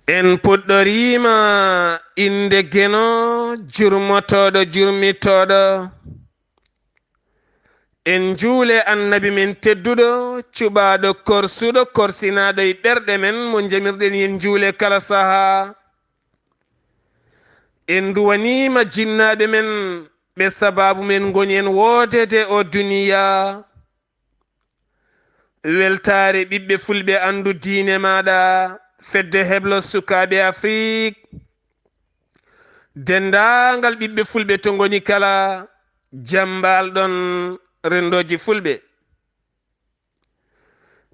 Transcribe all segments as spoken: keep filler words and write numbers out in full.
En puɗɗoriima innde Geno, jurmotooɗo, jurmitooɗo. En njuule Annabi men tedduɗo, cuɓaaɗo, korsuɗo, korsinaaɗo e ɓerɗe men, mo njamirɗen yen njuule kala sahaa. En nduwaniima jinnaaɓe men, ɓe sabaabu men ngoni en woodeede o duniyaa. Weltaare ɓiɓɓe fulɓe, anndu diine maaɗa, fedde heblo sukaaɓe Afrik. Denndaangal ɓiɓɓe fulɓe to ngoni kala, jambaal ɗon renndooji fulɓe.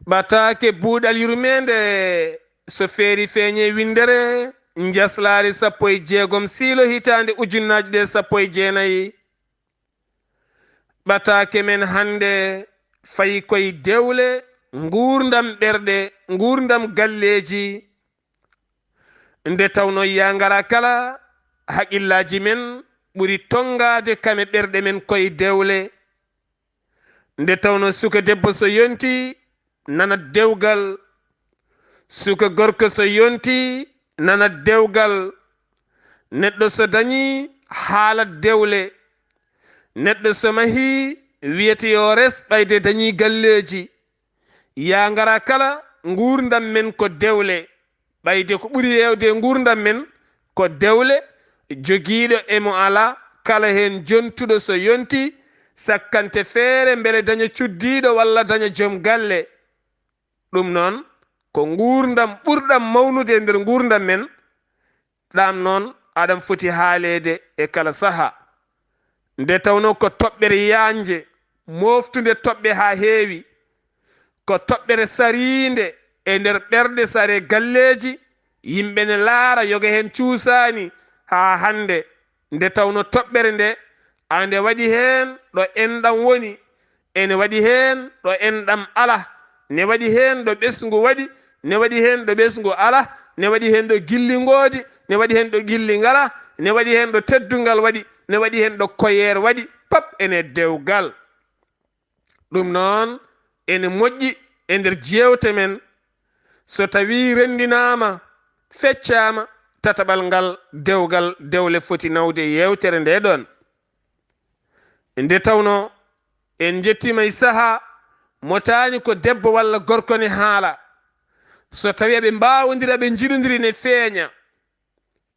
Ɓataake buuɗal yurmeende, so feeri feeñe winndere, njaslaari sappo e jeegom siilo hitaande ujunnaaji ɗe sappo e jeenayi. Ɓataake men hannde fayi koye dewle, nguurndam ɓerɗe, nguurndam galleeji. Nde tawnoo yaa ngara kala, haqillaaji men ɓuri tonngaade kame ɓerɗe men koye dewle. Nde tawnoo suka debbo so yonti, nanat dewgal. Suka gorko so yonti, nanat dewgal. Neɗɗo so dañi, haalat dewle. Neɗɗo so mahi, wiyete yo res ɓayde dañi galleeji. Yaa ngara kala, nguurndam men ko dewle. Ɓayde ko ɓuri heewde e nguurndam men ko dewle, jogiiɗo e mo alaa, kala heen jontuɗo so yonti, sakkante feere mbele daña cuddiiɗo walla daña joom galle. Ɗum noon, ko nguurndam ɓurɗam mawnude e nder nguurndam men, ɗam noon aɗam foti haaleede e kala sahaa. Nde tawnoo ko toɓɓere yaajnde, mooftunde toɓɓe haa heewi, ko toɓɓere sariinde e nder ɓerɗe, saree galleeji, yimɓe ne laara yoga heen cuusaani haa hannde. Nde tawnoo toɓɓere nde, ande waɗi heen ɗo enɗam woni, ene waɗi heen ɗo enɗam alaa, ne waɗi heen ɗo ɓesngu waɗi, ne waɗi heen ɗo ɓesngu alaa, ne waɗi heen ɗo gilli ngoodi, ne waɗi heen ɗo gilli ngalaa, ne waɗi heen ɗo teddungal waɗi, ne waɗi heen ɗo koyeer waɗi, pap ene dewgal. Ɗum noon, ene moƴƴi e nder jeewte men, so tawii renndinaama, feccaama, tataɓal ngal dewgal dewle foti nawde yeewtere nde ɗoon. Nde tawnoo, en njettiima e sahaa mo taani ko debbo walla gorko ne haala. So tawii aɓe mbaawondiri, aɓe njiɗondiri ne feeña.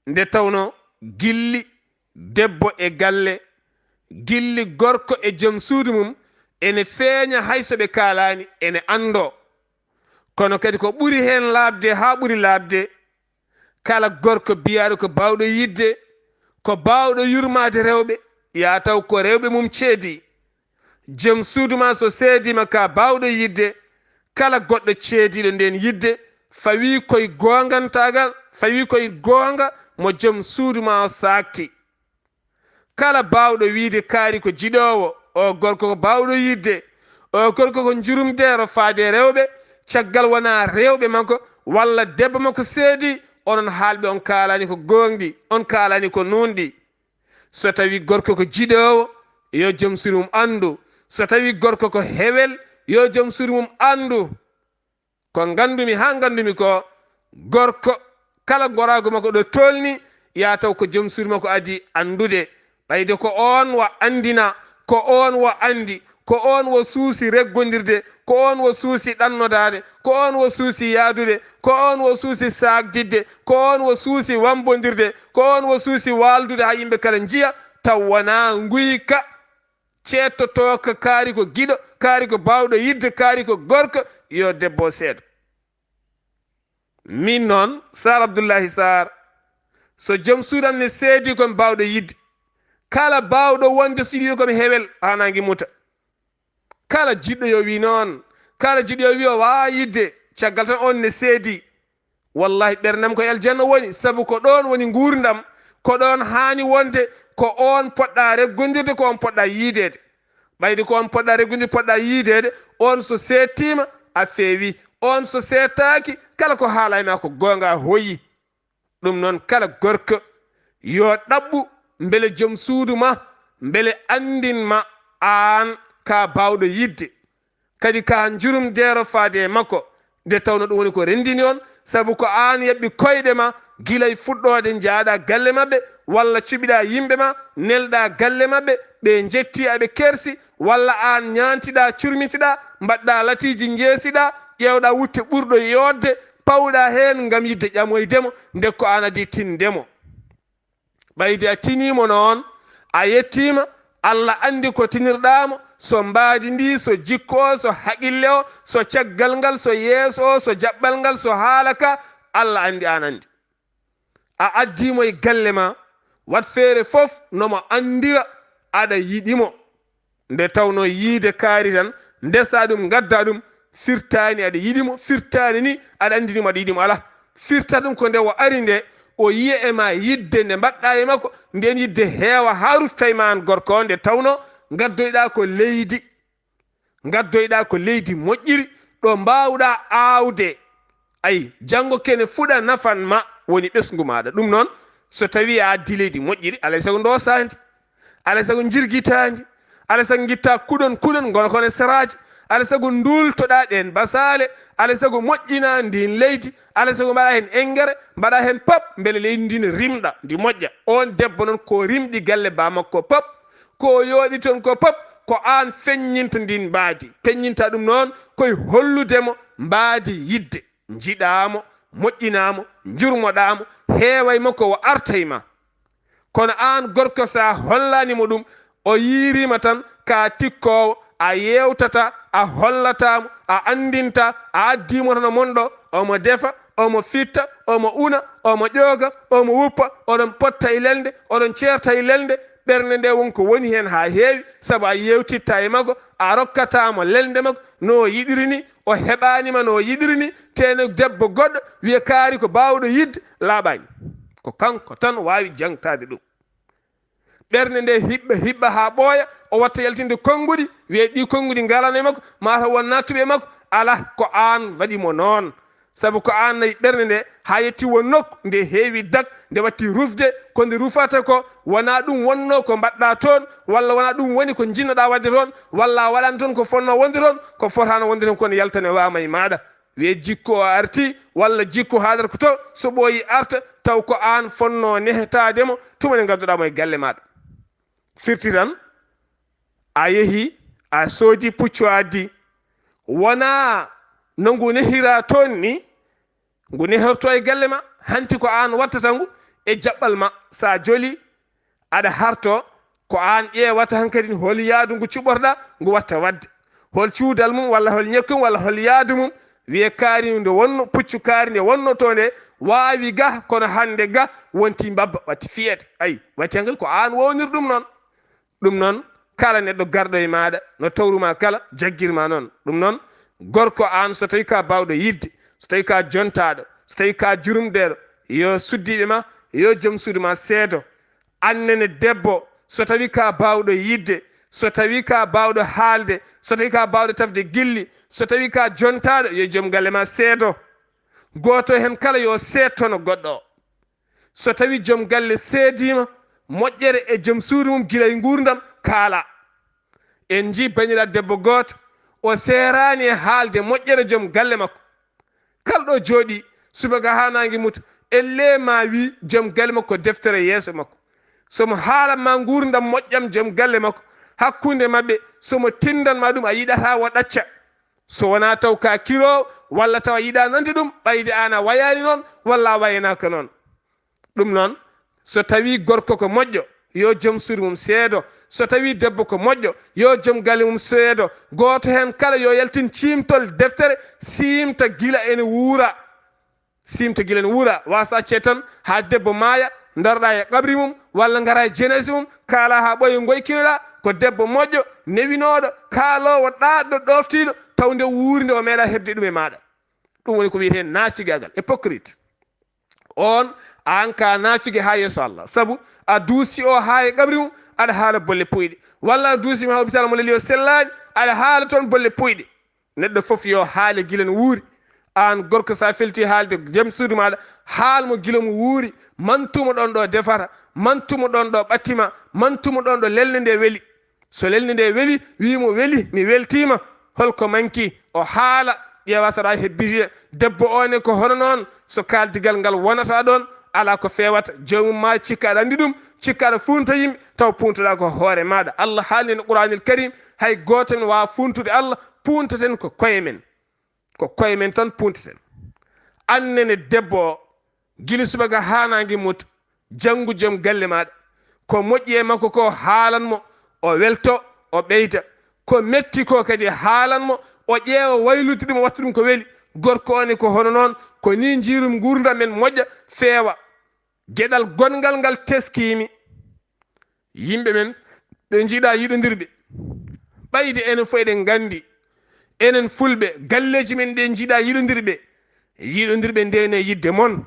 Nde tawnoo gilli debbo e galle, gilli gorko e joom suudu mum, ene feeña hay so ɓe kaalaani, ene anndoo. Kono kadi ko ɓuri heen laaɓde, haa ɓuri laaɓde, kala gorko biyaaɗo ko baawɗo yiɗde, ko baawɗo yurmaade rewɓe, yaa taw ko rewɓe mum ceedi. Joom suudu ma so seediima ka baawɗo yiɗde, kala goɗɗo ceediiɗo ndeen yiɗde, fawii koye goongantaagal, fawii koye goonga mo joom suudu ma o saakti. Kala baawɗo wiyde kaari ko jiɗoowo, o gorko ko baawɗo yiɗde, o gorko ko njurumdeero faade e rewɓe, caggal wonaa rewɓe makko walla debbo makko seedii, onon haalɓe on kaalaani ko goongɗi, on kaalaani ko nuunɗi. So tawii gorko ko jiɗoowo, yo joom suudu mum anndu. So tawii gorko ko hewel, yo joom suudu mum anndu. Ko nganndumi haa nganndumi ko, gorko kala ngoraagu makko ɗo tolni, yaa taw ko joom suudu makko adii anndude. Ɓayde ko oon wa anndina, ko oon wa anndi, ko oon wo suusi reggondirde, ko oon wo suusi ɗannodaade, ko oon wo suusi yaadude, ko oon wo suusi saakdidde, ko oon wo suusi wambondirde, ko oon wo suusi waaldude haa yimɓe kala njiya, taw wonaa nguyka ceettotooka kaari ko giɗo, kaari ko baawɗo yiɗde, kaari ko gorko, yo debbo o seedo. Min noon, Saar Abdullahi Saar, so joom suudu am ne seedii ko mi baawɗo yiɗde, kala baawɗo wonde so yiɗi ko mi hewel, haa naange muta. Kala jiɗɗo yo wi noon, kala jiɗɗo yo wi o waawaa yiɗde, caggal tan oon ne seedii. Wallahi, ɓernam ko e aljanna woni, sabu ko ɗoon woni nguurndam, ko ɗoon haani wonde, ko oon poɗɗaa reggondirde, ko oon poɗɗaa yiideede. Ɓayde ko oon poɗɗaa reggondirde, poɗɗaa yiideede, oon so seettiima, a feewi. Oon so seettaaki, kala ko haalaa e maa ko goonga, a hoyi. Ɗum noon, kala gorko yo ɗaɓɓu mbele joom suudu ma, mbele anndin ma aan ka baawɗo yiɗde. Kadi ka njurumdeero faade e makko, nde tawnoo ɗum woni ko renndini on, Sabu ko aan yaɓɓi koyɗe ma gila e fuɗɗoode, njahɗaa galle maɓɓe, walla cuɓiɗaa yimɓe ma, nelɗaa galle maɓɓe, ɓe njetti, aɓe kersi, walla aan ñaantiɗaa, curmitiɗaa, mbaɗɗaa latiiji, njeesiɗaa, ƴeewɗaa wutte ɓurɗo yooɗde, pawɗaa heen ngam yiɗde ƴamoyde mo, nde ko aan adii tinde mo. Ɓayde a tinii mo noon, a yettiima, Alla anndi ko tinirɗaa mo, so mbaadi ndi, so jikku o, so haqille o, so caggal ngal, so yeeso o, so jaɓɓal ngal, so haala ka, Alla anndi, aan anndi. A addii mo e galle ma, waɗ feere fof no mo anndira aɗa yiɗi mo. Nde tawnoo yiyde kaari tan, ndesaa ɗum, ngaddaa ɗum, firtaani aɗa yiɗi mo, firtaani ni aɗa anndi ni mo aɗa yiɗi mo. Alaa, firta ɗum ko nde o ari nde, o yiya e ma yiɗde nde mbaɗɗaa e makko, ndeen yiɗde heewa haa rufta e ma aan gorko o, nde tawnoo ngaddoyɗaa ko leydi, ngaddoyɗaa ko leydi moƴƴiri, ɗo mbaawɗaa aawde. Ay, janngo kene fuɗa nafan ma, woni ɓesngu maaɗa. Ɗum noon, so tawii a addii leydi moƴƴiri, alaa e sago ndoosaa ndi, alaa e sago njirgitaa ndi, alaa e sago ngittaa kuɗon, kuɗon ngona kon e saraaji, alaa e sago nduultoɗaa ɗeen basaale, alaa e sago moƴƴinaa ndiin leydi, alaa e sago mbaɗaa heen engrais, mbaɗaa heen pop, mbele leydi ndi ne rimɗa, ndi moƴƴa. Oon debbo noon, ko rimɗi galle baa makko pop, ko yooɗi toon ko pop, ko aan feññinta ndiin mbaadi. Peññinta ɗum noon ko e hollude mo mbaadi yiɗde. Njiɗaa mo, moƴƴinaa mo, njurmoɗaa mo, heewa e makko, o arta e ma. Kono aan gorko, so a hollaani mo ɗum, o yiiriima tan ka tikkoowo, a yeewtataa, a hollataa mo, a anndintaa, a addii mo tan o mon ɗo, omo defa, omo fitta, omo una, omo ƴooga, omo wuppa, oɗon potta e lelnde, oɗon ceerta e lelnde, ɓernde nde won ko woni heen haa heewi, sabu a yeewtittaa e makko, a rokkataa mo lelnde makko no o yiɗiri ni, o heɓaani ma no o yiɗiri ni, teno debbo goɗɗo wiya kaari ko baawɗo yiɗde, laaɓaani. Ko kanko tan waawi jaŋtaade ɗum. Ɓernde nde hiɓɓa, hiɓɓa haa ɓooya, o watta yaltinde konnguɗi, wiya ɗii konnguɗi ngalaano e makko, maa taw won naattuɓe e makko. Alaa, ko aan waɗi mo noon. Sabu ko aan nayi ɓernde nde haa yetti won nokku, nde heewi dak, nde watti rufde, ko nde rufata ko, wonaa ɗum wonnoo ko mbaɗɗaa toon, walla wonaa ɗum woni ko njiɗnoɗaa waɗde toon, walla a waɗaani toon ko fotnoo wonde toon, ko fotaano wonde toon ko ne yaltane waama e maaɗa. Wiye jikku o arti, walla jikku haadata ko to, so ɓooyi arta, taw ko aan fotnoo nehetaade mo, tuma nde ngadduɗaa mo e galle maaɗa. Firti tan, a yehi, a soodi puccu, a addi. Wonaa no ngu nehira toon ni, ngu nehorto e galle ma, hanti ko aan wattata ngu e jaɓɓal ma. So a joli, aɗa harto, ko aan ƴeewata hankadi hol yaadu ngu cuɓɓotoɗaa ngu watta waɗde. Hol cuudal mum, walla hol ñekku mum, walla hol yaadu mum. Wiye kaari nde wonno, puccu kaari nde wonno to nde, waawi ga, kono hannde ga wonti mbabba, watti fiyeede. Ay, watti hankadi ko aan wownir ɗum noon. Ɗum noon, kala neɗɗo garɗo e maaɗa, no tawru ma kala, jaggir ma noon. Ɗum noon, gorko aan, so tawi ka baawɗo yiɗde, so tawi ka jontaaɗo, so tawi ka jurumɗeeɗo, yo suddiiɓe ma, yo joom suudu ma seedo. Aan nene debbo, so tawi ka baawɗo yiɗde, so tawi ka baawɗo haalde, so tawi ka baawɗo tafde gilli, so tawi ka jontaaɗo, yo joom galle ma seedo. Gooto heen kala yo seedtono goɗɗo o. So tawi joom galle seediima moƴƴere e joom suudu mum gila e nguurndam, kaala. En njii baniraaɗo debbo gooto, o seeraani e haalde moƴƴere joom galle makko. Kala ɗo jooɗii, subaka haa naange muta, ellee ma wii joom galle makko ko deftere yeeso makko. So mo haalan ma nguurndam moƴƴam joom galle makko, hakkunde maɓɓe, so mo tinndan ma ɗum, a yiɗataa o ɗacca. So wonaa taw ka kiroowo, walla taw a yiɗaa nande ɗum, ɓayde aan a wayaani noon, walla a wayanaaka noon. Ɗum noon, so tawii gorko ko moƴƴo, yo joom suudu mum seedo. So tawii debbo ko moƴƴo, yo joom galle mum seedo. Gooto heen kala yo yaltin ciimtol deftere, siimta gila ene wuura. Siimta gila ene wuura. Waasa accee tan haa debbo maaya, ndaroɗaa e qabri mum, walla ngaraa e jenayse mum, kaalaa haa ɓooya ngoykinoɗaa, ko debbo moƴƴo, newinooɗo, kaaloowo, ɗaaɗɗo, ɗooftiiɗo, taw nde wuuri nde o meeɗaa heɓde ɗum e maaɗa. Ɗum woni ko wiyetee naafigaagal, hypocrite. Oon, aan ka naafige haa yeeso Allah. Sabu a duusi o haa e qabri mum, aɗa haala bolle puyɗe. Walla a duusi mo haa hopitaal mo leli o sellaani, aɗa haala toon bolle puyɗe. Neɗɗo fof yo haale gila no wuuri. Aan gorko, so a feltii haalde joom suudu maaɗa, haal mo gila mo wuuri. Mantu mo ɗoon ɗo defata, mantu mo ɗoon ɗo ɓatti ma, mantu mo ɗoon ɗo lelnde nde weli. So lelnde nde weli, wii mo weli, mi weltiima. Hol ko manki? O haala, Ƴeewa so aɗa hebbiti debbo o ne, ko hono noon, so kaaldigal ngal wonata ɗoon, alaa ko feewata. Joomum maa cikka aɗa anndi ɗum, cikka aɗa fuunta yimɓe, taw puuntoɗaa ko hoore maaɗa. Allah haalni no Quraanil Karim, hay gooto men waawa fuuntude Allah, puuntaten ko koye men. Ko koye men tan puunteten. Annene debbo o, gila subaka haa naange muta, janngu joom galle maaɗa. Ko moƴƴi e makko ko, haalan mo, o welto, o ɓeyda. Ko metti ko kadi, haalan mo, o ƴeewa waylude ɗum, o watta ɗum ko weli. Gorko o ne ko hono noon, ko ni njiirum nguurndam men moƴƴa, feewa. Geɗal gonngal ngal teskiimi. Yimɓe men, ɓe njiɗa yiɗondirɓe. Ɓayde enen fof eɗen nganndi, enen Fulɓe, galleeji men ɗe njiɗa yiɗondirɓe. Yiɗondirɓe ndene yiɗde mon.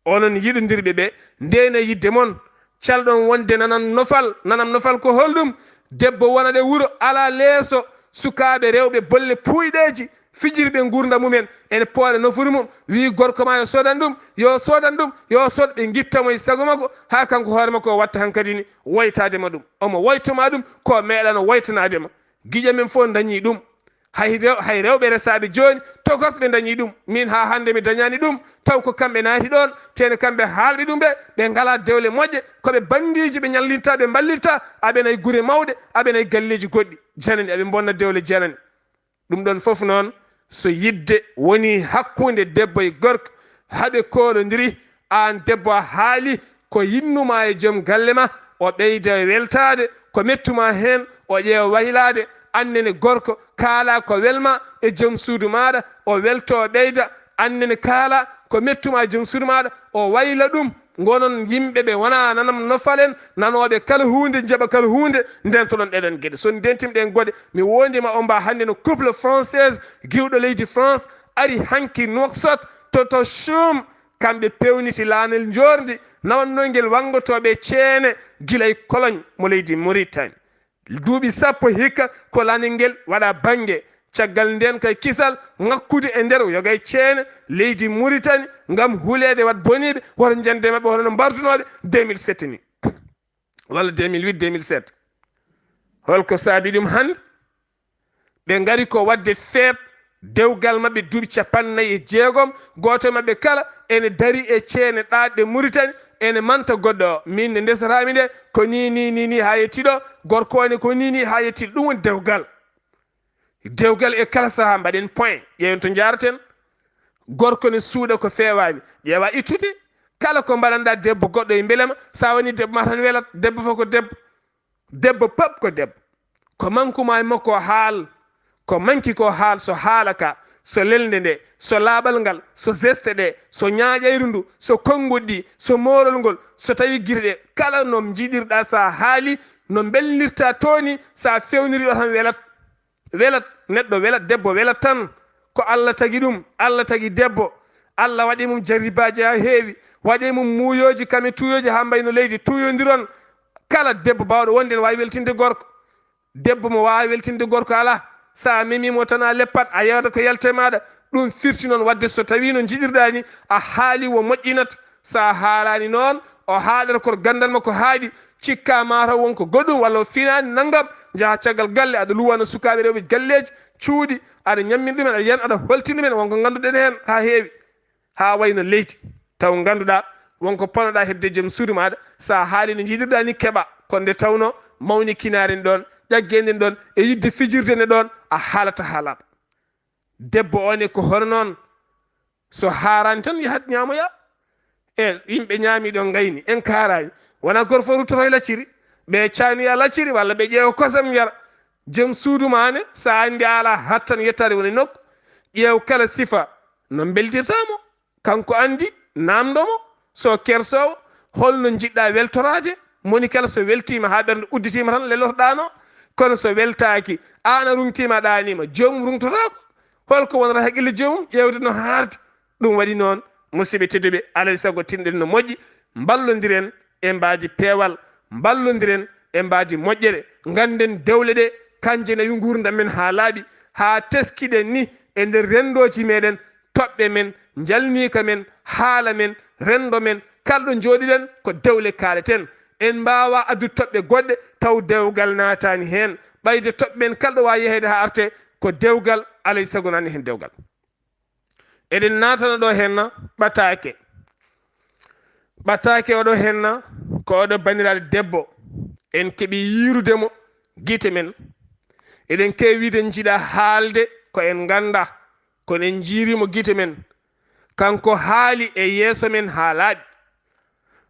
Onon yiɗondirɓe ɓe, ndene yiɗde mon. Calɗon wonde nanam nofal. Nanam nofal ko holɗum? Debbo wonat e wuro, alaa leeso, sukaaɓe rewɓe bolle puuyɗeeji, fijirɓe nguurndam mumen, ene pooɗa nofuru mum, wiyi gorko ma yo sodan ɗum, yo sodan ɗum, yo sod, ɓe ngitta mo e sago makko, haa kanko hoore makko o watta hankadi ni woytaade ma ɗum. Omo woyto ma ɗum, ko meeɗano woytanaade ma. Giƴa men fof dañi ɗum. Hay rew-, hay rewɓe resaaɓe jooni, tokosɓe dañi ɗum. Min haa hannde mi dañaani ɗum, taw ko kamɓe naati ɗoon, tene kamɓe haalɓe ɗum ɓe, ɓe ngalaa dewle moƴƴe, ko ɓe banndiiji, ɓe ñallinta, ɓe mballirta, aɓe nay gure mawɗe, aɓe nay galleeji goɗɗi. Janani, aɓe mbonna dewle janani. Ɗum ɗon fof noon, so yiɗde woni hakkunde debbo e gorko, haa ɓe koolondiri, aan debbo a haali ko yiɗnuma e joom galle ma, o ɓeyda weltaade, ko mettuma heen, o ƴeewa waylaade, annene gorko, kaala ko welma e joom suudu maaɗa, o welto, o ɓeyda, annene kaala ko mettuma e joom suudu maaɗa, o wayla ɗum. Ngonon yimɓe ɓe wona nanam nofalen, nanooɓe kala huunde, njaɓa kala huunde, ndentoɗon ɗeɗon geɗe. So ndentim ɗen geɗe, mi wondima on mba hannde no couple française, giwɗo leydi France, ari hanki Nouakchott, to, to Choum, kamɓe pewniti laanel njoorndi, nawannoo ngel wanngotooɓe ceene gila e Cologne mo leydi Mauritanie. Duuɓi sappo hikka ko laanel ngel waɗa bannge. Caggal nden kay kisal ŋakkude e nder yoga e ceene leydi Mauritanie ngam huleede wat boniiɓe, wata njande maɓɓe hono no mbartunooɓe deux mille sept ni, walla deux mille huit, deux mille sept. Holko saabi ɗum hannde? Ɓe ngari ko waɗde feet dewgal maɓɓe duuɓi capanɗe nayi e jeegom, gooto maɓɓe kala ene dari e ceene ɗaɗɗe Mauritanie, ene manta goɗɗo o. Min nde ndesataami nde, ko ni, ni, ni, ni haa yetti ɗo, gorko o ne ko ni, ni haa yetti ɗo. Ɗum woni dewgal. Dewgal e kala sahaa mbaɗen point, ƴeewen to njaaraten. Gorko ne suuɗa ko feewaani, ƴeewa ittude. Kala ko mbaɗanɗa debbo goɗɗo e mbelema, sa woni debbo ma tan welat, debbo fof ko debbo. Debbo pop ko debbo. Ko manku ma e makko haal, ko manki ko haal, so haala ka, so lelnde nde, so laaɓal ngal, so geste ɗe, so ñaaƴayru ndu, so konguɗi ɗi, so moorol ngol, so tawi gite ɗe, kala no njiɗirɗa sa haali, no mbellirta tooni, sa fewniri ɗo tan welat. Welat, neɗɗo welat, debbo welat tan. Ko Allah tagi ɗum, Allah tagi debbo. Allah waɗi mum jarribaaji haa heewi, waɗi mum muuyooji, kame tuuyooji haa mbayno leydi tuuyondiron. Kala debbo baawɗo wonde ne waawi weltinde gorko. Debbo mo waawi weltinde gorko alaa. So a memiimo tan a leppat, a yewata ko yalta e maaɗa. Ɗum firti noon waɗde so tawii no njiɗirɗaa ni, a haali wo moƴƴinat. So a haalaani noon, o haaɗata koto ganndal makko haaɗi, cikka mataw won ko goɗɗum walla o finaani nanngam, njaha caggal galle, aɗa luwana sukaaɓe rewɓe galleeji, cuuɗi, aɗa ñammina ɗumen, aɗa yan, aɗa holtina ɗumen, won ko ngannduɗen heen haa heewi, haa wayno leydi. Taw ngannduɗaa won ko ponnoɗaa heɓde joom suudu maaɗa, so a haali no njiɗirɗaa ni keɓa, kono nde tawnoo mawnikinaaren ɗoon, ƴaggeenden ɗoon, e yiɗde fijirde ne ɗoon, a haalata haalaama. Debbo o ne ko hono noon, so haaraani tan yahat ñaamoya. E yimɓe ñaami ɗo ngayni, en kaaraani. Wona gorko fof ruttoto e lacciri. Ɓe caanoya lacciri walla ɓe ƴeewa kosam yara. Joom suudu ma ne, so a anndi a alaa hattan yettaade woni nokku. Ƴeew kala sifa no mbeldirta mo. Kanko anndi, naamndo mo. So kersoowo, holno njiɗɗa weltoraade? Moni kala so weltiima haa ɓernde udditiima tan lelotoɗaano. Kono so weltaaki, aan a ruŋtiima a ɗaaniima, joomum ruŋtotaako. Holko wonata haqqille joomum? Ƴeewde no haarde. Ɗum waɗi noon, musidɓe tedduɓe, alay sago tinɗen no moƴƴi, mballondiren e mbaadi peewal, mballondiren e mbaadi moƴƴere. Ngannden dewle ɗe, kanje nawi nguurndam men haa laaɓi, haa teskiɗen ni e nder renndooji meɗen, toɓɓe men, njalniika men, haala men, renndo men, kala ɗo njooɗiɗen ko dewle kaaleten. En mbaawaa addude toɓɓe goɗɗe taw dewgal naataani heen. Ɓayde toɓɓe men kala ɗo waawi yeheede haa arte, ko dewgal, alay sago nani heen dewgal. Eɗen naatana ɗo heen na ɓataake. Ɓataake oɗo heen na ko oɗo banniraaɗo debbo. En keɓi yiirude mo gite men. Eɗen keewi wiide njiɗa haalde ko en ngannda, kono en njiiri mo gite men. Kanko haali e yeeso men haa laaɓi.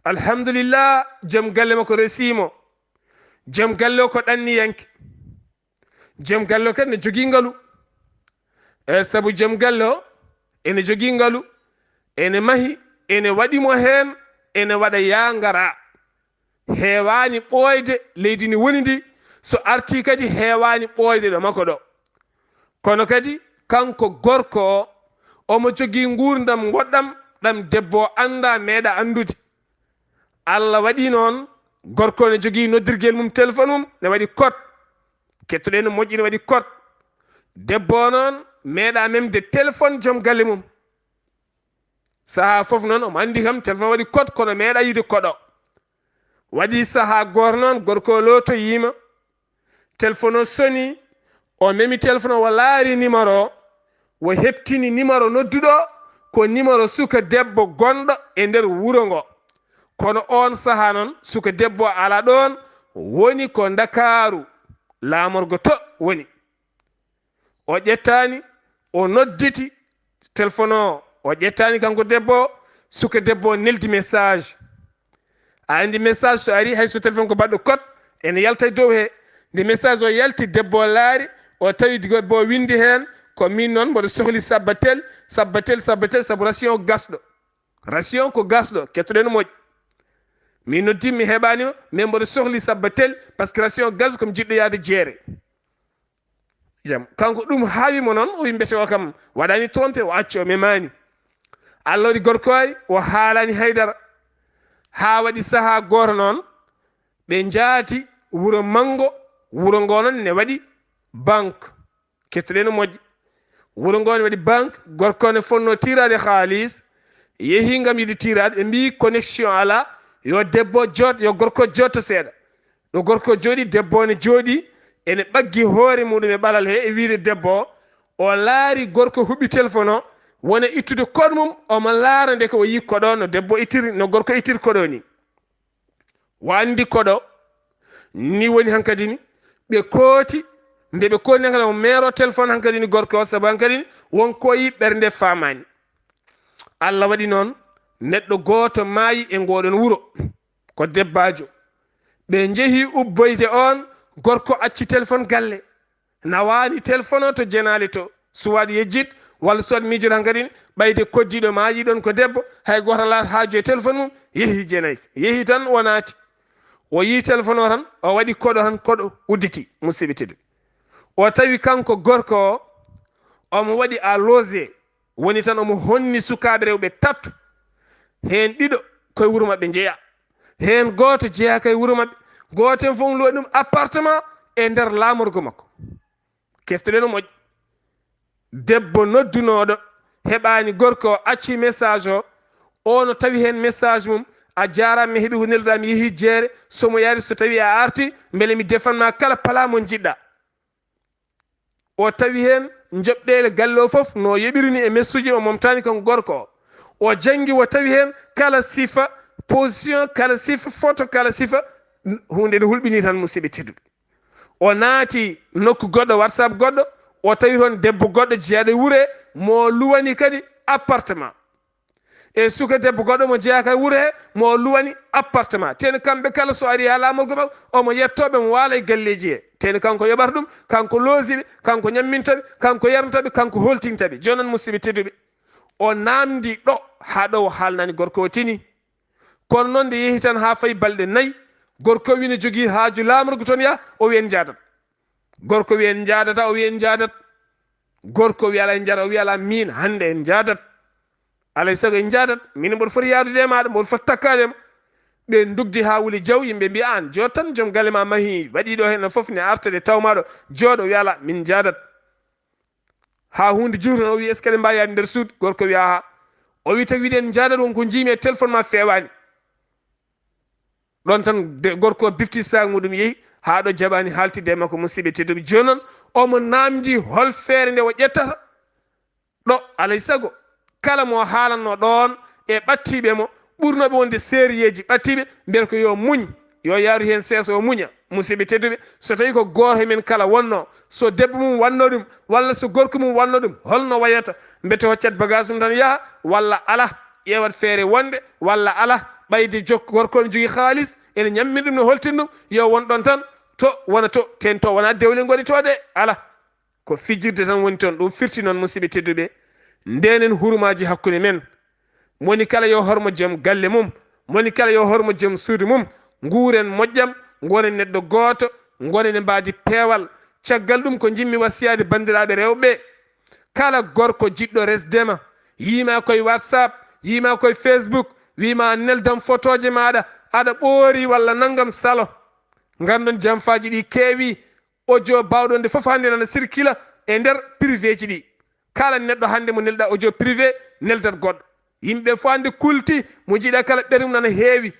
Alhamdulillah, joom galle makko resii mo. Joom galle o ko ɗanniyanke. Joom galle o kadi ne jogii ngalu. E sabu joom galle o ene jogii ngalu, ene mahi, ene waɗi mo heen, ene waɗa yaa ngara. Heewaani ɓooyde leydi ndi woni ndi, so artii kadi heewaani ɓooyde ɗo makko ɗo. Kono kadi kanko gorko o, omo jogii nguurndam ngoɗɗam ɗam debbo o anndaa, meeɗa anndude. Allah waɗi noon, gorko ne jogii noddirgel mum, téléphone mum ne waɗi code. Kettoɗen no moƴƴi, ne waɗi code. Debbo o noon meeɗa memde téléphone joom galle mum. Sahaa fof noon omo anndi kam téléphone waɗi code, kono meeɗa yiide code o. Waɗi sahaa gooto noon, gorko o lootoyiima, téléphone o soni, o memi téléphone o, o laari numéro o, o heɓtini numéro nodduɗo o, ko numéro suka debbo gonɗo e nder wuro ngo. Kono oon sahaa noon, suka debbo o alaa ɗoon, woni ko Ndakaaru, laamorgo to woni. O ƴettaani, o nodditi téléphone o, o ƴettaani kanko debbo o, suka debbo o neldi message. A anndi message so ari, hay so téléphone ko baɗɗo code, ene yalta e dow he. Nde message o yalti, debbo o laari, o tawi debbo o winndi heen, ko min noon mboɗo sohli sabbatel, sabbatel, sabbatel, sabu ration o gasɗo. Ration ko gasɗo, kettoɗen moƴƴi. Min noddi, mi heɓaani ma, mais mboɗo sohli sabbatel, parce que ration o gasɗo, ko mi jiɗɗo yahde jeere. Jam, kanko ɗum haawi mo noon, o wi mbete o kam waɗaani trompé, o acci, o memaani. Allah waɗi gorko ari, o haalaani haydara. Haa waɗi sahaa gooto noon, ɓe njaati wuro manngo, wuro ngoo noon ne waɗi banque. Kettoɗen no moƴƴi. Wuro ngoo ne waɗi banque, gorko ne fotnoo tiiraade haalis, yehi ngam yiɗi tiiraade, ɓe mbii connexion alaa, yo debbo joot, yo gorko jootto seeɗa. Ɗo gorko jooɗi, debbo ne jooɗi, ene ɓaggi hoore muɗum e ɓalal he, e wiide debbo o, o laari gorko huɓɓi téléphone o, wona ittude code mum, omo laara nde ko o yii code o, no debbo ittiri, no gorko ittiri code o ni. O anndi code o, ni woni hankadi ni, ɓe kooti, nde ɓe kooti hankadi o meero téléphone hankadi ni gorko o, sabu hankadi ni won ko o yii ɓernde faamaani. Allah waɗi noon, neɗɗo gooto maayi e ngooɗon wuro. Ko debbaajo. Ɓe njehi ubboyde oon, gorko acci téléphone galle. Nawaani téléphone o to jenaali to. Suwat yejjit, walla suwat miijoto hankadi, ɓayde koddiiɗo maayi ɗoon ko debbo, hay gooto alaa haaju e téléphone mum, yehi jenayi. Yehi tan o naati. O yii téléphone o tan, o waɗi code o tan, code o udditi, musidɓe tedduɓe. O tawi kanko gorko o, omo waɗi à l'osé. Woni tan omo honni sukaaɓe rewɓe tato, heen ɗiɗo koye wuro maɓɓe njeyaa, heen gooto jeyaaka e wuro maɓɓe, gooto heen fof luwani ɗum appartement e nder laamorgo makko. Kettoɗen no moƴƴi. Debbo noddunooɗo heɓaani gorko o, acci message o, o no tawi heen message mum, "A jaaraama, mi heɓi ko nelduɗaa, mi yehii jeere, so mo yari, so tawii a artii, mbele mi defan ma kala plat mo njiɗɗaa." O tawi heen njoɓɗeele galle o fof no yoɓiri ni e messuuji o momtaani kanko gorko o. O janngi, o tawi heen kala sifa position, kala sifa photo, kala sifa, n-, huunde ne hulɓinii tan, musidɓe tedduɓe. O naati nokku goɗɗo, WhatsApp goɗɗo, o tawi toon debbo goɗɗo jeyaaɗo e wuro he, mo luwani kadi appartement. E suka debbo goɗɗo mo jeyaaka e wuro he, mo luwani appartement. Teni kamɓe kala so ari haa laamorgo makko, omo yettoo ɓe, mo waala e galleeji he. Teni kanko yoɓata ɗum, kanko loosi ɓe, kanko ñamminta ɓe, kanko yarnata ɓe, kanko holtinta ɓe. Jooni noon, musidɓe tedduɓe, o naamndi ɗo haa ɗo o haalnaani gorko o tini. Kono noon nde yehi tan haa fayi balɗe nayi, gorko o wi ne jogii haaju laamorgo toon yaha, o wi en njaadat. Gorko wi en njaadata, o wi en njaadat. Gorko wi alaa en njaada, o wi alaa, miin hannde en njaadat. Alaa e sago en njaadat, miin mboɗo foti yaadude e maaɗa, mboɗo foti takkaade ma. Ɓe ndugdi haa wuli jaw, yimɓe mbiya aan joot tan, joom galle ma mahi, waɗi ɗo heen fof ne arta de taw ma ɗo, jooɗo, wi alaa, min njaadat. Haa huunde juuti tan, o wi est-ce que eɗen mbaawi yaade nder suudu? Gorko wi ahaa. O wi tawi wiɗen njaadat, won ko njiimi e téléphone ma feewaani. Ɗoon tan de, gorko o bifti sac muɗum yehi, haa ɗo jaɓaani haaltidde e makko, musidɓe tedduɓe. Jooni noon, Omo naamndi hol feere nde o ƴettata ɗo, alay sago kala mo haalanno ɗoon e ɓattiiɓe mo, ɓurnooɓe wonde seeriyeeji ɓattiiɓe, mbiyata ko yo muñ, yo yaaru heen seesa, o muña. Musidɓe tedduɓe, so tawii ko gooto e men kala wonno, so debbo mum wanno ɗum, walla so gorko mum wanno ɗum, holno wayata? Mbete hoccat bagage mum tan yaha, walla alaa, ƴeewat feere wonde, walla alaa, ɓayde jok-, gorko ne jogii haalis, ene ñammiri ɗum, ne holtini ɗum, yo won ɗoon tan, to wona to, teen to wona dewle ngoni to de, alaa. Ko fijirde tan woni toon. Ɗum firti noon, musidɓe tedduɓe, ndeenen hurumaaji hakkunde men. Moni kala yo hormo joom galle mum, moni kala yo hormo joom suudu mum. Nguuren moƴƴam, ngonen neɗɗo gooto, ngonen e mbaadi peewal. Caggal ɗum, ko njiɗmi wasiyaade banndiraaɓe rewɓe, kala gorko jiɗɗo resde ma, yiima koye WhatsApp, yiima koye Facebook, wiima neldam fotooje maaɗa, aɗa ɓoori walla nanngam, salo. Nganndon jamfaaji ɗi keewi, audio baawɗo nde fof hannde nana circula e nder privé ji ɗi. Kala neɗɗo hannde mo nelɗa audio privé, neldat goɗɗo. Yimɓe fof hannde kulti, mo jiiɗa kala ɓernde mum nana heewi.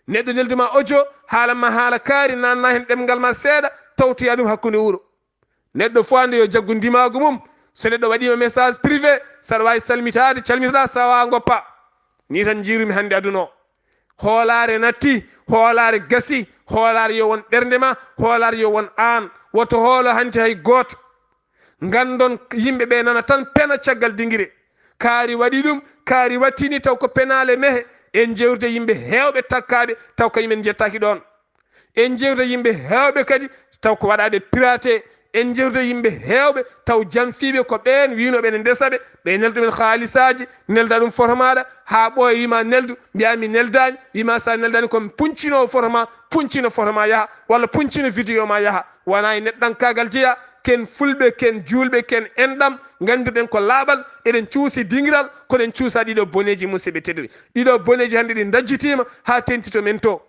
Neɗɗo nelduma audio, haalanma haala kaari, nanna heen ɗemngal ma seeɗa, tawtoya ɗum hakkunde wuro. Neɗɗo fof hannde yo jaggu ndimaagu mum. So neɗɗo waɗiima message privé, saɗa waawi salmitaade, calmitoɗa, sawa ngoppa. Ni tan njiirumi hannde aduna o. Hoolaare natti, hoolaare gasi, hoolaare yo won ɓernde ma, hoolaare yo won aan. Woto hoolo hanti hay gooto. Nganndon yimɓe ɓe nana tan pena caggal dingire. Kaari waɗi ɗum, kaari wattini, taw ko penaale mehe. En jeewtida yimɓe heewɓe takkaaɓe, taw kañum en njettaaki ɗoon. En jeewtida yimɓe heewɓe kadi, taw ko waɗaaɓe piraté. En jeewtida yimɓe heewɓe, taw jamfiiɓe ko ɓeen wiynooɓe ene ndesa ɓe, ɓe nelda ɗumen haalisaaji, nelda ɗum foto maaɗa, haa ɓooya, wiima neldu, mbiyaa mi neldaani, wiima so a neldaani ko puncinoowo foto ma, puncino foto ma yaha, walla puncino vidéo ma yaha. Wonaa e neɗɗankaagal jeyaa, ken fulɓe, ken juulɓe, ken enɗam, nganndirɗen ko laaɓal, eɗen cuusi dingiral, kono en cuusaa ɗiɗo boneeji, musidɓe tedduɓe. Ɗiɗo boneeji hannde ɗi ndajjitiima haa teeŋti to men to.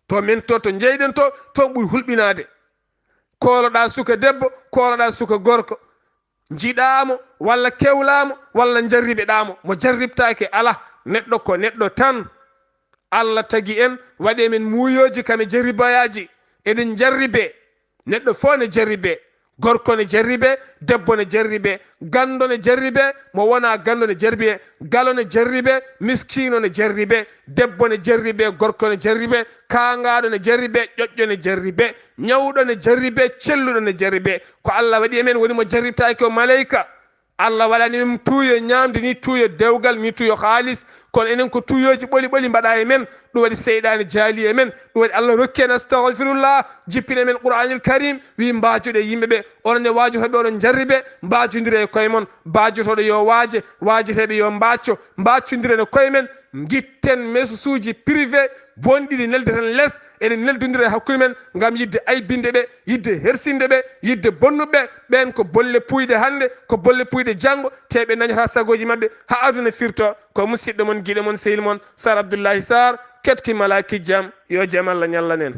To men to, to njeyɗen to, toon ɓuri hulɓinaade. Kooloɗaa suka debbo, kooloɗaa suka gorko. Njiɗaa mo, walla kewlaa mo, walla njarribeɗaa mo. Mo jarribtaake alaa. Neɗɗo ko neɗɗo tan. Allah tagi en, waɗi e men muuyooji kam e jarribayaaji. Eɗen njarribee. Neɗɗo fof ne jarribee. Gorko ne jarribee, debbo ne jarribee, ganndo ne jarribee, mo wonaa ganndo ne jarribee, galo ne jarribee, miskiino ne jarribee, debbo ne jarribee, gorko ne jarribee, kaangaaɗo ne jarribee, ƴoƴƴo ne jarribee, ñawɗo ne jarribee, celluɗo ne jarribee. Ko Allah waɗi e men woni mo jarribtaake o maleyka. Allah waɗani min tuuyo ñaamde ni, tuuyo dewgal ni, tuuyo haalis. Kono enen ko tuuyooji ɓoli ɓoli mbaɗa e men. Ɗum waɗi seyɗaani jaali e men. Ɗum waɗi Allah rokki en astahfirullah, jippini e men Qur'aanil Karim, wi mbaajoɗe yimɓe ɓe. Onon ne waajotooɓe, oɗon njarribe, mbaajondire e koye mon. Mbaajotooɗo yo waaje, waajeteeɓe yo mbaacco, mbaacondire e koye men. Ngitten messagesuuji privé bonɗi ɗi neldeten les, eɗen neldondira e hakkunde men ngam yiɗde aybinde ɓe, yiɗde hersinde ɓe, yiɗde bonnuɓe ɓe. Ɓeen ko bolle puuyɗe hannde, ko bolle puuyɗe janngo, te ɓe ndañataa sagooji maɓɓe haa aduna firto. Ko musiɗɗo mon, giɗo mon, sehil mon, Sar Abdullahi Sar, ketki malaki jam, yo jam Allah ñallan en.